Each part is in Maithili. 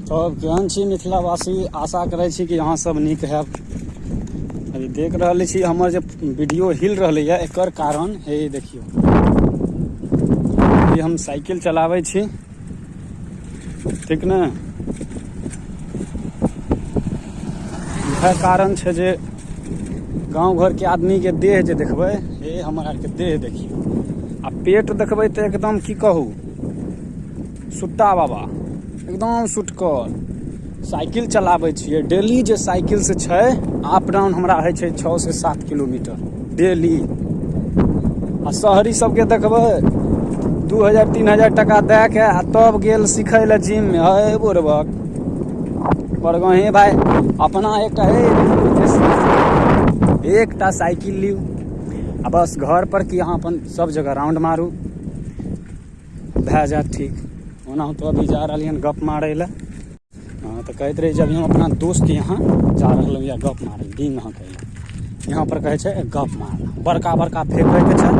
तब केहन छी मिथिलावासी? आशा करै छी कि अहाँ सब नीक हैब। अभी देख रहल छी हमर जे वीडियो हिल रहलै यऽ, एकर कारण हे देखियौ, अभी हम साइकिल चलाबै छी, ठीक ने? इएह कारण छै जे गाँव घरके आदमीके देह जे देखबै, हे हमर आरके देह देखियौ आ पेट देखबै तऽ एकदम की कहू, सुट्टा बाबा, एकदम सुटकर। साइकिल चलाबै छियै डेली, जे साइकिल से छै अप डाउन हमरा होइ छै 6 से 7 किलोमीटर डेली। आ शहरी सबके देखबै 2000 3000 टका दए के आ तब गेल सिखै लए जिममे। हे बुड़बक बड़गहे भाय, अपना एकटा हे एकटा साइकिल लिउ आ बस घर पर की अहाँ अपन सब जगह राउंड मारू, भए जायत ठीक। ओना तो अभी जा रहलियै हन गप मारै लए। हँ, तऽ कहैत रही जे अभी हम अपना दोस्त यहाँ जा रहलहुँ यऽ गप मारै लए, डिंग अहाँ कहै यहाँ पर कहै छै गप मारना, बड़का बड़का फेंकैके छै।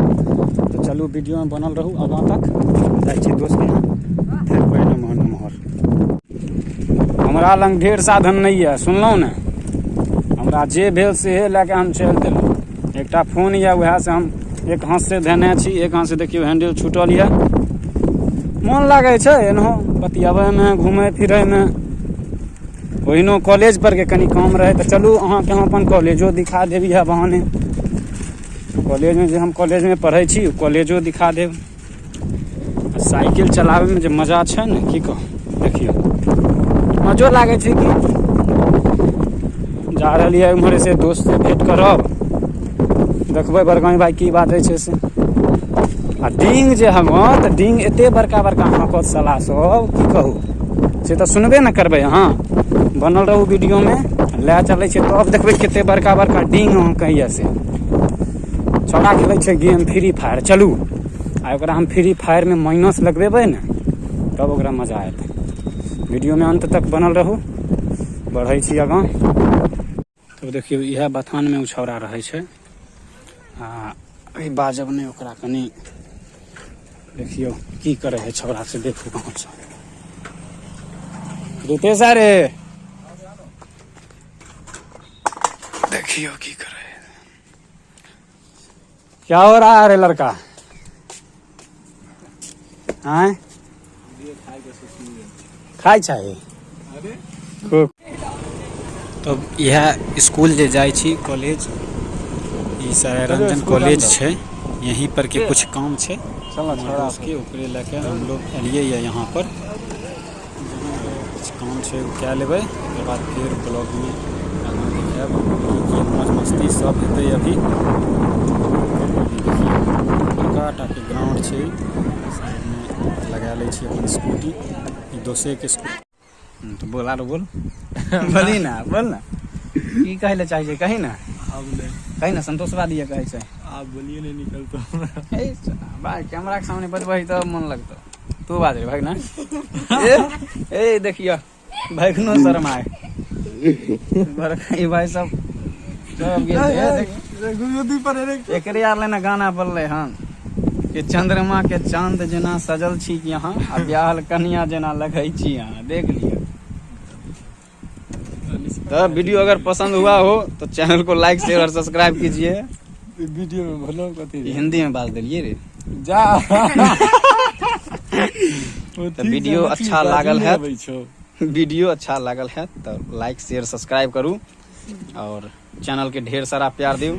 तऽ चलू, वीडियोमे बनल रहू आगाँ तक। जाइ छी दोस्त यहाँ, फेंकबै नमहर नमहर। हमरा लग ढेर साधन नहि यऽ, सुनलहुँ ने? हमरा जे भेल सेहे लए कऽ हम चलि देलहुँ। एकटा फोन यऽ, उएहसँ हम एक हाथसँ धेने छी, एक हाथसँ देखियौ हैंडल छूटल यऽ। मोन लागै छै एनहो बतियाबैमे, घुमै फिरैमे। ओहिनो कॉलेज पर के कनि काम रहै, तऽ चलू अहाँके हम अपन कॉलेजो दिखा देब। इएह बहाने कॉलेजमे जे हम कॉलेजमे पढ़ै छी, ओ कॉलेजो दिखा देब। आ साइकिल चलाबैमे जे मजा छै ने, की कहू, देखियौ मजो लागै छै। कि जा रहलियै उम्हरे से दोस्त से भेंट करब, देखबै बड़गाँव भाई की बात होइ छै से। आ डिंग जे हगत, डिंग एते बड़का बड़का हकत साला सब, की कहू, से तऽ सुनबे ने करबै। अहाँ बनल रहू वीडियोमे, लए चलै छै तब देखबै कते बड़का बड़का डिंग अहाँ कहैया से। छौड़ा खेलै छै गेम फ्री फायर। चलू, आ ओकरा हम फ्री फायरमे माइनस लगबेबै ने, तब ओकरा मजा एतै। वीडियोमे अन्त तक बनल रहू। बढ़ै छी आगाँ। तब देखियौ, इएह बथानमे ओ छौड़ा रहै छै। आ एहि बाजब नहि ओकरा कनि। देखियौ की करै है छौड़ा से, देखू कहाँ से। रितेश, अरे देखियौ की करै है। क्या हो रहा है रे लड़का? आँय, खाइ छै खूब। तब इएह स्कूल जे जाइ छी, कॉलेज, ई सरायरंजन कॉलेज छै। यहीं पर के कुछ काम छै हमर दोस्त के, ओकरे लए के हम लोग एलियै यऽ यहाँ पर। किछु काम छै, ओ कए लेबै, ओकर बाद फेर ब्लॉगमे आगाँ देखायब की की मौज मस्ती सब हेतै। अभी देखियौ, बड़का टाके ग्राउंड छै। साइडमे लगा लै छी अपन स्कूटी। ई दोसेके स्कूटी। तऽ बोल, आरो बोल, बोली ना, बोल ना, की कहै लए चाहै छै, कही ना। आब नहि। कही ना, संतोषवादी कहै छै। आब बोलिए नहीं निकलतो। ए भाई, कैमरा के सामने बजबही तब मन लगतो। तू बाज रे भाई ना। ए ए, देखियो भैगनो शर्माए बड़का। ई भाई सब सब गेल छै। देख, गुरुदी पर रे। एकरे आर लेना गाना बोलले हन कि चंद्रमा के चांद जेना सजल छी कि अहाँ, आ ब्याहल कन्या जेना लगै छी अहाँ। देख लिअ। तो वीडियो अगर पसंद हुआ हो तो चैनल को लाइक, शेयर और सब्सक्राइब कीजिए। वीडियो में भलो कथी ई हिंदी में बात देलिए रे। जा। तऽ वीडियो अच्छा लागल हैत। वीडियो अच्छा लागल है तो लाइक, शेयर, सब्सक्राइब करू और चैनल के ढेर सारा प्यार दिउ।